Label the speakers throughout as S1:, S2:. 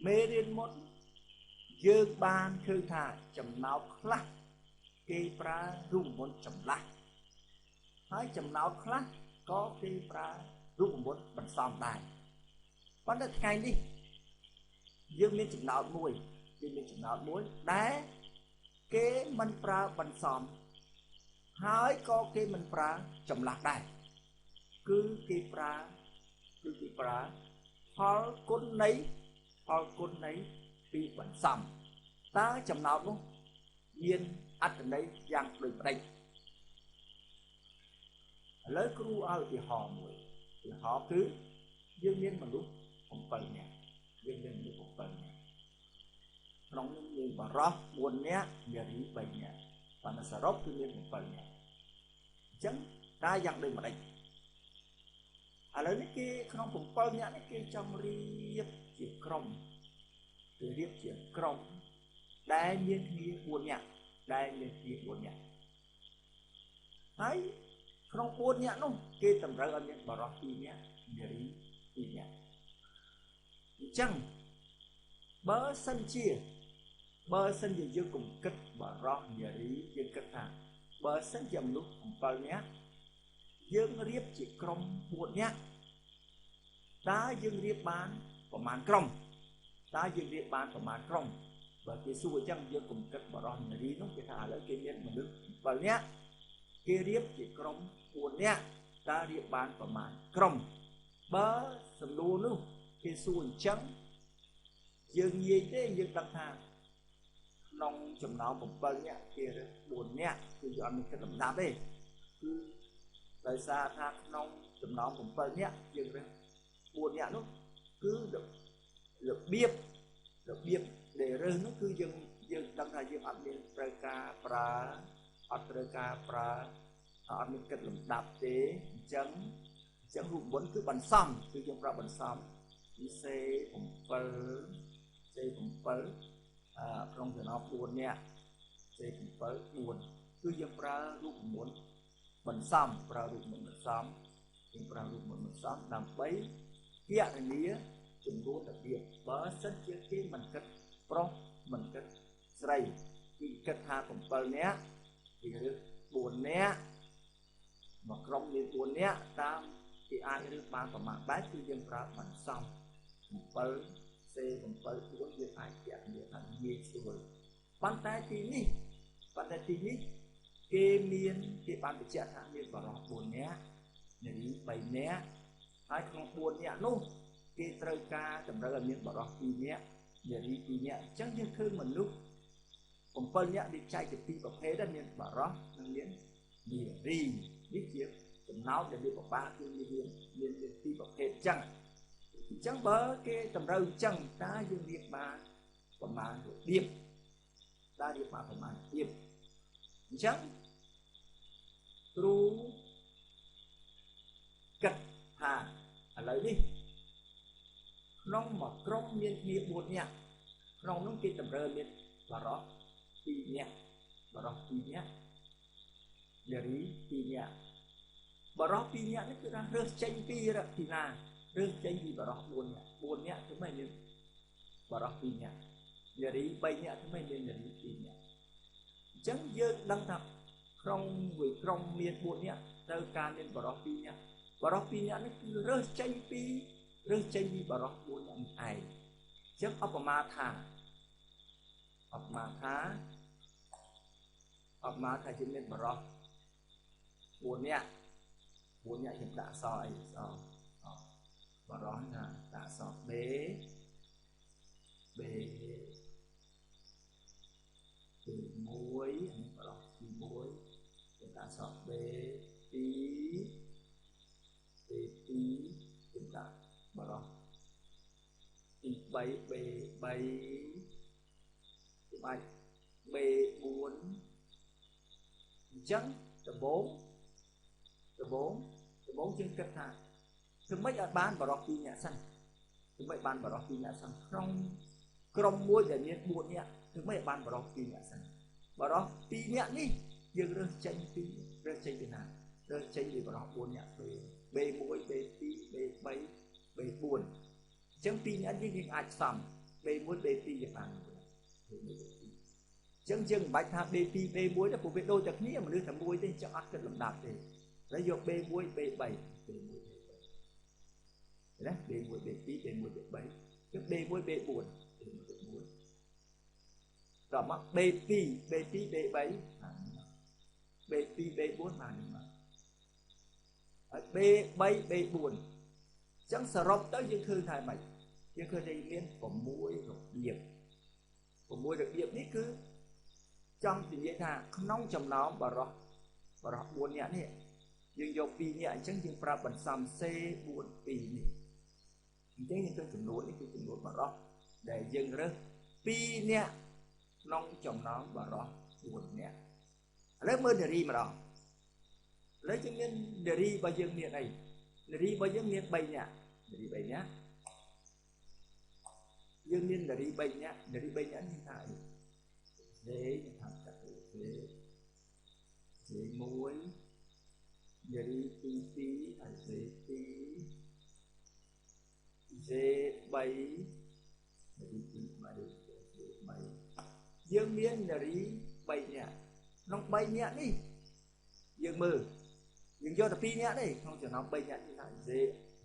S1: មេរៀនមុនយើងបានឃើញថាចំណោទខ្លះគេប្រើរូបមន្តចម្លាស់ហើយចំណោទខ្លះក៏គេប្រើរូបមន្តបន្សំដែរប៉ុន្តែថ្ងៃនេះយើងមានចំណោទមួយយើងមានចំណោទមួយដែលគេមិនប្រើបន្សំហើយក៏គេមិនប្រើចម្លាស់ដែរគឺគេប្រើផលគុណនៃផលគុណនៃពីបន្សំតើចំណោទនោះមានអត្ថន័យយ៉ាងដូចម្ដេចឥឡូវគ្រូឲ្យឧទាហរណ៍មួយឧទាហរណ៍គឺយើងមានមនុស្ស7នាក់យើងមានមនុស្ស7នាក់ក្នុងនោះមានបរិស4នាក់នារី3នាក់ប៉ុន្តែសរុបគឺមាន7នាក់អញ្ចឹងតើយ៉ាងដូចម្ដេចឥឡូវនេះគេក្នុង7នាក់នេះគេចង់រៀបជាក្រុមគេរៀបជាក្រុមដែលមានគ្នា4នាក់ដែលមានគ្នា4នាក់ហើយក្នុង4នាក់នោះគេតម្រូវឲ្យមានបរិស2នាក់នារី2នាក់អញ្ចឹងបើសិនជាយើងកុំគិតបរិសនារីយើងគិតថាបើសិនជាមនុស្ស7នាក់យើងរៀបជាក្រុម4នាក់តើយើងរៀបបានប្រមាណក្រុមតើយើងរៀបបានប្រមាណក្រុមបើគេសួរអញ្ចឹងយើងកុំគិតបរិសនារីនោះគេថាឥឡូវគេមានមនុស្ស7នាក់គេរៀបជាក្រុម4នាក់តើរៀបបានប្រមាណក្រុមបើសំណួរនោះគេសួរអញ្ចឹងយើងងាយទេយើងដឹងថាក្នុងចំណោម7នាក់គេរើស4នាក់គឺយើងអត់មានគិតលំដាប់ទេគឺដោយសារថាក្នុងចំណោម7នាក់យើងរើស4នាក់នោះគឺរបៀបដែលរើសនោះគឺយើងដឹងថាយើងអត់មានត្រូវការប្រើអត់ត្រូវការប្រើអត់មានគិតលំដាប់ទេអញ្ចឹងរូបមន្តគឺបន្សំគឺយើងប្រើបន្សំគឺ C 7 C 7ក្នុងចំណោម4នាក់ C 7 4គឺយើងប្រើរូបមន្តបន្សំប្រើរូបមន្តបន្សំយើងប្រើរូបមន្តបន្សំដើម្បីគណនាចំនួនរបៀបបើសិនជាគេមិនគិតប្រុសមិនគិតស្រីគឺគិតថា7នាក់គេរើស4នាក់មួយក្រុមមាន4នាក់តាមគេអាចរើសបានប្រមាណបែបគឺយើងប្រើបន្សំ7 C 7 4យើងអាចគណនាបានងាយស្រួលប៉ុន្តែទីនេះគេមានគេបានបញ្ជាក់ថាមានបរិស4នាក់នារី3នាក់ហើយក្នុង4នាក់នោះគេត្រូវការតម្រូវឲ្យមានបរិស2នាក់នារី2នាក់អញ្ចឹងយើងឃើញមនុស្ស7នាក់វាចែកជាពីរប្រភេទដែរមានបរិសនិងមាននារីនេះជាចំណោទដែលវាពិបាកគឺមានពីរប្រភេទអញ្ចឹងបើគេតម្រូវអញ្ចឹងតើយើងរៀបបានប្រមាណរបៀបតើរៀបបានប្រមាណរបៀបអញ្ចឹងគ្រូគិតថាឥឡូវនេះក្នុងមួយក្រុមមានគ្នា4នាក់ក្នុងនោះគេតម្រូវមានបរិស2នាក់បរិស2នាក់នារី2នាក់បរិស2នាក់នេះគឺថារើសចេញពីពីណារើសចេញពីបរិស4នាក់4នាក់គឺមិនមានបរិស2នាក់នារី3នាក់គឺមិនមាននារី2នាក់អញ្ចឹងយើងដឹងថាក្នុងមួយក្រុមមាន4នាក់ត្រូវការមានបរិស2នាក់បរិស2នាក់នេះគឺរើសចេញពីបរិស4នាក់នេះឯងអញ្ចឹងឧបមាថាជាមានបរិស4នាក់4នាក់ខ្ញុំដាក់អក្សរអីអក្សរបរិសណាដាក់អក្សរ B B ទី1នេះបរិសទី1ខ្ញុំដាក់អក្សរ B 2 B 2ខ្ញុំដាក់បរិសទី3 B 3ខ្ញុំអាច B 4អញ្ចឹងដំបូងយើងគិតថាធ្វើម៉េចឲ្យបានបរិស2នាក់សិនធ្វើម៉េចបានបរិស2នាក់សិនក្នុងក្រុមមួយដែលមាន4នាក់ធ្វើម៉េចឲ្យបានបរិស2នាក់សិនបរិស2នាក់នេះយើងរើសចេញពីណារើសចេញពីបរិស4នាក់ B1 B2 B3 B4 អញ្ចឹង2នាក់នេះយើងអាចផ្សំ B1 B2 យើងបាន B1 B2 ចឹងយើងមិនបាច់ថា B2 B1 ទេព្រោះវាដូចតែគ្នាមនុស្សតែមួយទេចឹងអត់គិតលំដាប់ទេហើយយក B1 B3 B1 B3 ណា B1 B2 B1 B3 ចឹង B1 B4 B1 B4 ដល់មក B2 B2 B3 បាន B2 B4 បានមកហើយ B3 B4 ចឹងសរុបទៅយើងឃើញថាម៉េចយើងឃើញថាមាន6របៀប6របៀបនេះគឺចង់និយាយថាក្នុងចំណោមបរោះ4នាក់នេះយើងយក2នាក់អញ្ចឹងយើងប្រាប់បន្សំ C42 នេះអញ្ចឹងយើងឃើញចំនួននេះគឺចំនួនបរោះដែលយើងរើស2នាក់ក្នុងចំណោមបរោះ4នាក់ឥឡូវមើលនារីម្ដងឥឡូវយើងមាននារីរបស់យើងមានអីនារីរបស់យើងមាន3នាក់នារី3នាក់យើងមាននារី3នាក់នារី3នាក់នេះថាអីទេយើងថាកាត់ទេទេ1នារីទី2ហើយទេ2ទេ3នារីទី3ទេ3យើងមាននារី3នាក់ក្នុង3នាក់នេះយើងមើលយើងយកតែ2នាក់ទេក្នុងចំណោម3នាក់នេះថាទេ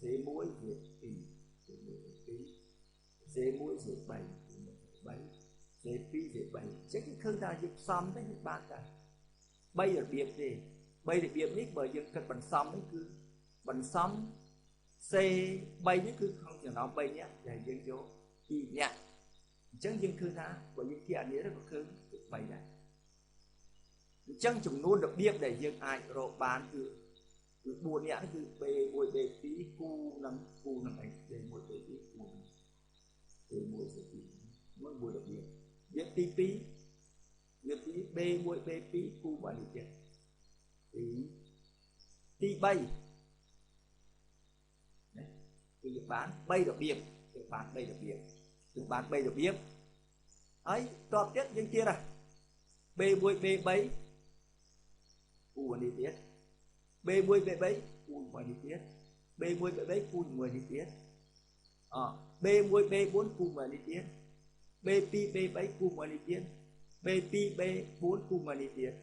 S1: ទេ1ទេ2ទេ1ទេ2ទេ1ទេ3 3ទេ2ទេ3ចឹងគឺឃើញថាយើងផ្សំទៅយើងបានតែ3របៀបទេ3របៀបនេះបើយើងគិតបន្សំនេះគឺបន្សំ C 3នេះគឺក្នុងចំណោម3នាក់ដែលយើងយក2នាក់អញ្ចឹងយើងឃើញថាបើយើងគណនាទៅក៏ឃើញ3ដែរអញ្ចឹងចំនួនរបៀបដែលយើងអាចរកបានគឺ4នាក់នេះគឺ B1 B2 គូនឹងអី B1 B2 គូនឹង B1 B2 មួយរបៀបរបៀបទី2របៀបទី B1 B2 គូមកនេះទៀតទី3ណាគឺយើងបាន3របៀបយើងបាន3របៀបយើងបាន3របៀបហើយតបទៀតយើងទៀតហ่ะ B1 B3 គូនេះទៀត B1 B3 គូមួយនេះទៀត B1 B3 គូមួយនេះទៀតអ B1 B4 គូមួយនេះទៀត B2 B3 គូមួយនេះទៀត B2 B4 គូមួយនេះទៀត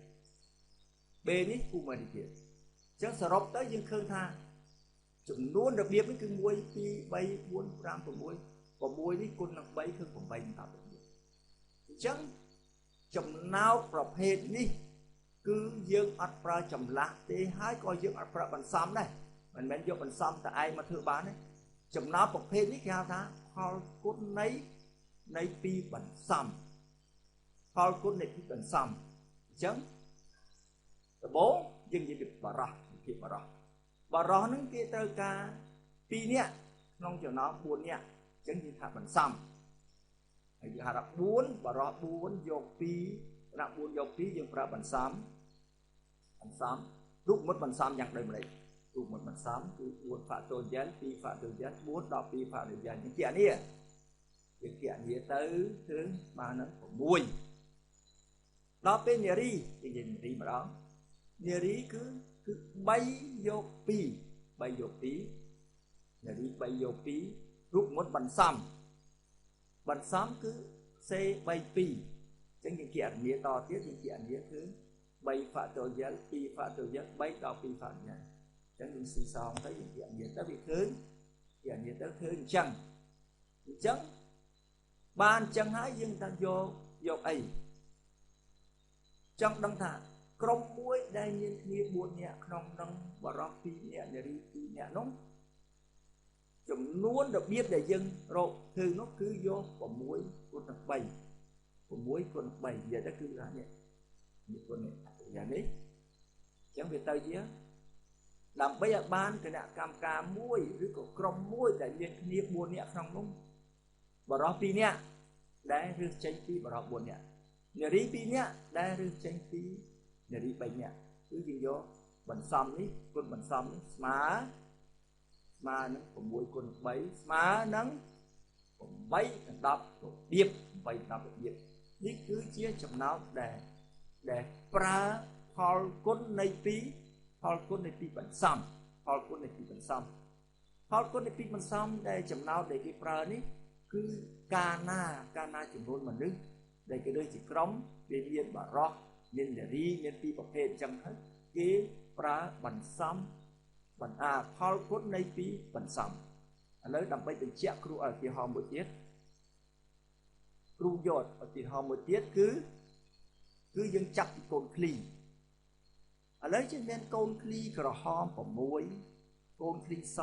S1: B នេះគូមួយនេះទៀតអញ្ចឹងសរុបទៅយើងឃើញថាចំនួនរបៀបនេះគឺ1 2 3 4 5 6 6នេះគុណនឹង3គឺ8 10របៀបអញ្ចឹងចំណោទប្រភេទនេះគឺយើងអត់ប្រើចម្លាស់ទេហើយក៏យើងអត់ប្រើបន្សំដែរមិនមែនយកបន្សំតែឯងមកធ្វើបានទេចំណោទប្រភេទនេះគេហៅថាផលគុណនៃពីបន្សំផលគុណនៃពីបន្សំអញ្ចឹងដំបូងយើងនិយាយពីបរោះពីបរោះបរោះហ្នឹងគេត្រូវការ2នាក់ក្នុងចំណោម4នាក់អញ្ចឹងយើងថាបន្សំហើយយើងហៅថា4បរោះ4យក2ដាក់4យក2យើងប្រើបន្សំបន្សំរូបមន្តបន្សំយ៉ាងដូចម្ដេចរូបមន្តបន្សំគឺ4 factorial 2 factorial 4ដល់2 factorial យើងគណនាយើងគណនាទៅគឺបាននឹង6ដល់ពេលនារីយើងនិយាយនារីម្ដងនារីគឺ3យក2 3យក2នារី3យក2រូបមន្តបន្សំបន្សំគឺ C 3 2ចឹងយើងគណនាតទៀតយើងគណនាគឺ3 factorial 2 factorial 3ដល់2 factorial ចឹងយើងស៊ីសងទៅយើងគណនាទៅវាឃើញគណនាទៅឃើញអញ្ចឹងអញ្ចឹងបានអញ្ចឹងហើយយើងថាយកអីចង់ដឹងថាក្រុមមួយដែលមានគ្នា4នាក់ក្នុងនឹងបរោះ2នាក់នារី2នាក់នោះចំនួនរបៀបដែលយើងរកឃើញនោះគឺយក6គុណនឹង3 6គុណ3និយាយទៅគឺថានេះនេះគុណនេះយ៉ាងនេះអញ្ចឹងវាទៅជាដើម្បីឲ្យបានគណៈកម្មការមួយឬក៏ក្រុមមួយដែលមានគ្នា4នាក់ក្នុងនោះបរោះ2នាក់ដែលរើសចេញពីបរោះ4នាក់នារី2នាក់ដែលរើសចេញពីនារី3នាក់គឺយើងយកបន្សំនេះគុណបន្សំនេះស្មើនឹង6គុណ3ស្មើនឹង8ដល់10របៀប8ដល់10របៀបនេះគឺជាចំណោទដែលប្រើផលគុណនៃ2ផលគុណនៃ2បន្សំផលគុណនៃ2បន្សំផលគុណនៃ2បន្សំដែលចំណោទដែលគេប្រើនេះ គឺកាលណាចំនួនមនុស្សដែលគេរើសជាក្រុមវាមានបរោះមាននារីមានពីរប្រភេទអញ្ចឹងហើយគេប្រើបន្សំបណ្ដាផលគុណនៃពីរបន្សំឥឡូវដើម្បីបញ្ជាក់គ្រូឲ្យឧទាហរណ៍មួយទៀតគ្រូយកឧទាហរណ៍មួយទៀតគឺយើងចាប់ពីកូនឃ្លីឥឡូវយើងមានកូនឃ្លីក្រហម6កូនឃ្លីស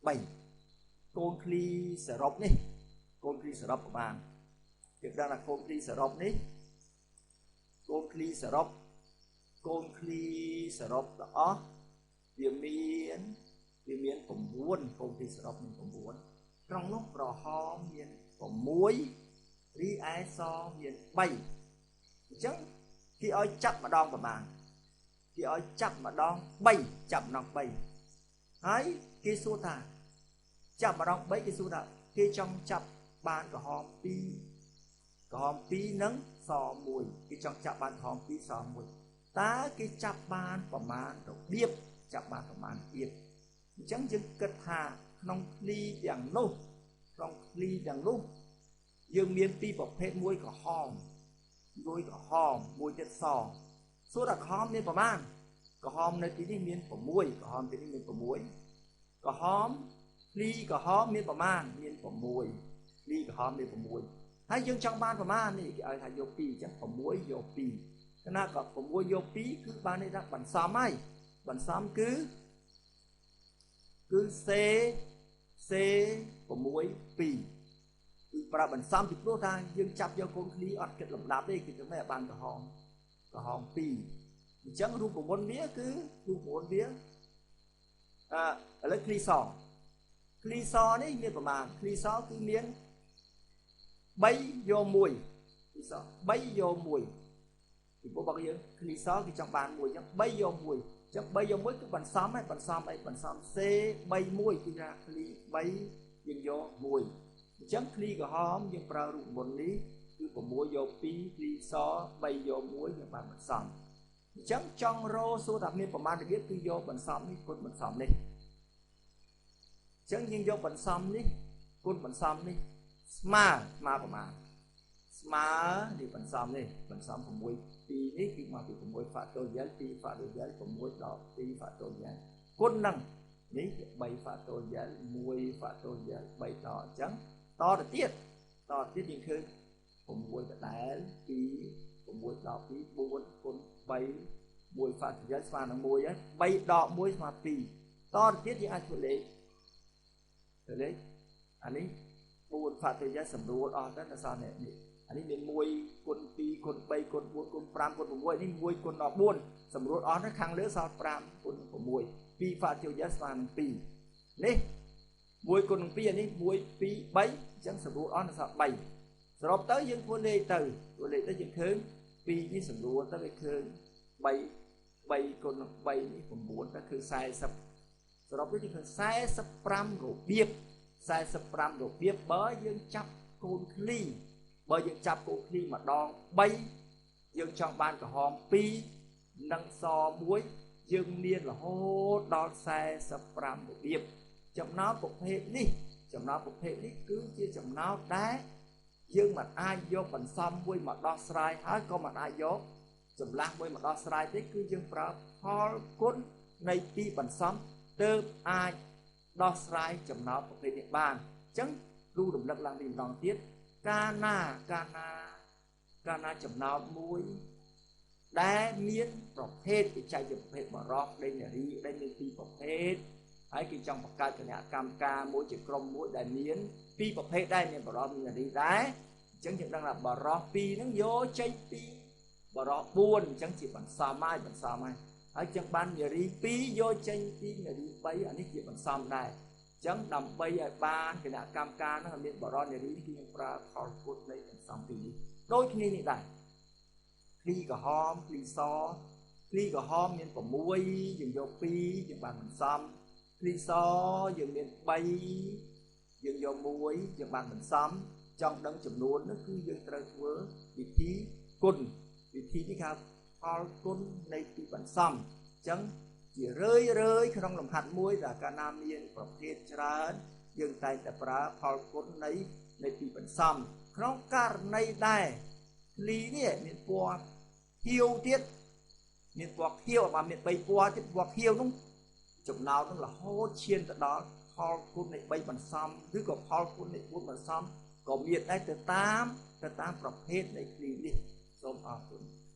S1: 3កូនឃ្លីសរុបនេះកូនឃ្លីសរុបប្រហែលយើងដឹងថាកូនឃ្លីសរុបនេះកូនឃ្លីសរុបកូនឃ្លីសរុបទាំងអស់វាមាន9កូនឃ្លីសរុបមាន9ក្នុងនោះក្រហមមាន6រីឯសមាន3អញ្ចឹងគេឲ្យចាប់ម្ដងប្រហែលគេឲ្យចាប់ម្ដង3ចាប់ម្ដង3ហើយគេសួរថាចាប់ម្ដង3គេសួរថាគេចង់ចាប់បានក្រហម2ក្រហម2និងស1គេចង់ចាប់បានក្រហម2ស1តើគេចាប់បានប្រមាណរបៀបចាប់បានប្រមាណរបៀបអញ្ចឹងយើងគិតថាក្នុងឃ្លីទាំងនោះក្នុងឃ្លីទាំងនោះយើងមានពីរប្រភេទមួយក្រហមមួយក្រហមមួយទៀតសសួរថាក្រហមមានប្រមាណក្រហមនៅទីនេះមាន6ក្រហមទីនេះមាន6ក្រហមឃ្លីក្រហមមានប្រមាណមាន6ឃ្លីក្រហមមាន6ហើយយើងចង់បានប្រមាណនេះគេឲ្យថាយក2អញ្ចឹង6យក2កាលណាក៏6យក2គឺបានន័យថាបន្សំហើយបន្សំគឺ C C 6 2គឺប្រើបន្សំពីព្រោះថាយើងចាប់យកកូនឃ្លីអត់គិតលំដាប់ទេគឺទៅមិនបានក្រហម2អញ្ចឹងរូបមន្តវាគឺរូបមន្តវាឥឡូវឃ្លីសឃ្លីសនេះមានប្រមាណឃ្លីសគឺមាន3យក1ឃ្លីស3យក1ពីព្រោះបើយើងឃ្លីសគឺចង់បាន1អញ្ចឹង3យក1អញ្ចឹង3យក1គឺបន្សំហើយបន្សំអីបន្សំ C 3 1គឺថាឃ្លី3យើងយក1អញ្ចឹងឃ្លីក្រហមយើងប្រើរូបមន្តនេះគឺ6យក2ឃ្លីស3យក1យើងបានបន្សំអញ្ចឹងចង់រកសួរថាមានប្រមាណរបៀបគឺយកបន្សំនេះគុណបន្សំនេះអញ្ចឹងយើងយកបន្សំនេះគុណបន្សំនេះស្មើប្រមាណស្មើនេះបន្សំនេះបន្សំ6 2នេះគឺមកពី6 factorial 2 factorial 6ដល់2 factorial គុណនឹងនេះគឺ3 factorial 1 factorial 3ដល់អញ្ចឹងតទៅទៀតយើងឃើញ6ដដែល2 6ដល់2 4គុណ3 1 factorial ស្មើនឹង1ហើយ3ដក1ស្មើ2តទៅទៀតយើងអាចធ្វើលេខអានេះ4 factorial សម្រួលអស់ទៅដល់សល់នេះអានេះមាន1គុណ2គុណ3គុណ4គុណ5គុណ6នេះ1គុណដល់4សម្រួលអស់ទៅខាងលើសល់5គុណ6 2 factorial ស្មើនឹង2នេះ1គុណនឹង2អានេះ1 2 3អញ្ចឹងសម្រួលអស់ដល់សល់3សរុបទៅយើងធ្វើលេខទៅយើងឃើញ2នេះសម្រួលទៅវាឃើញ3 3គុណនឹង3នេះ9ទៅគឺ40សរុបទៅយើងឃើញ45របៀប45របៀបបើយើងចាប់កូនឃ្លីបើយើងចាប់កូនឃ្លីម្ដង3យើងចង់បានក្រហម2និងស1យើងមានរហូតដល់45របៀបចំណោទប្រភេទនេះចំណោទប្រភេទនេះគឺជាចំណោទដែលយើងមិនអាចយកបន្សំមួយមកដោះស្រាយហើយក៏មិនអាចយកចម្លាស់មួយមកដោះស្រាយទេគឺយើងប្រើផលគុណនៃពីរបន្សំទើបអាចដោះស្រាយចំណោទប្រភេទនេះបានអញ្ចឹងគ្រូរំលឹកឡើងវិញម្ដងទៀតកាលណាចំណោទមួយដែលមានប្រភេទគេចែកជាប្រភេទបរោះដេញនារីដែលមានពីរប្រភេទហើយគេចង់បង្កើតគណៈកម្មការមួយជាក្រុមមួយដែលមានពីរប្រភេទដែរមានបរោះមាននារីដែរអញ្ចឹងយើងដឹងថាបរោះ2ហ្នឹងយកចេញពីបរោះ4អញ្ចឹងជាបន្សំហើយបន្សំហើយហើយចឹងបាននារី2យកចេញពីនារី3អានេះជាបន្សំដែរអញ្ចឹងដើម្បីឲ្យបានគណៈកម្មការហ្នឹងឲ្យមានបរោះនារីគឺយើងប្រើផលគុណនៃបន្សំពីរនេះដូចគ្នានេះដែរឃ្លីក្រហមឃ្លីសឃ្លីក្រហមមាន6យើងយក2យើងបានបន្សំឃ្លីសយើងមាន3យើងយក1យើងបានបន្សំចង់ដឹងចំនួននោះគឺយើងត្រូវធ្វើវិធីគុណវិធីនេះគេហៅផលគុណនៃពីបន្សំអញ្ចឹងជារឿយៗក្នុងលំហាត់មួយដែលកាលណាមានប្រភេទច្រើន យើងតែងតែប្រើផលគុណនៃពីរបន្សំ។ ក្នុងករណីដែរ ឃ្លីនេះមានពណ៌ខៀវទៀត មានពណ៌ខៀវ បើមាន3ពណ៌ទៀត ពណ៌ខៀវនោះ ចំណោទនឹងរហូតឈានទៅដល់ផលគុណនៃ3បន្សំ ឬក៏ផលគុណនៃ4បន្សំក៏មានដែរ ទៅតាមប្រភេទនៃឃ្លីនេះ។ សូមអរគុណ។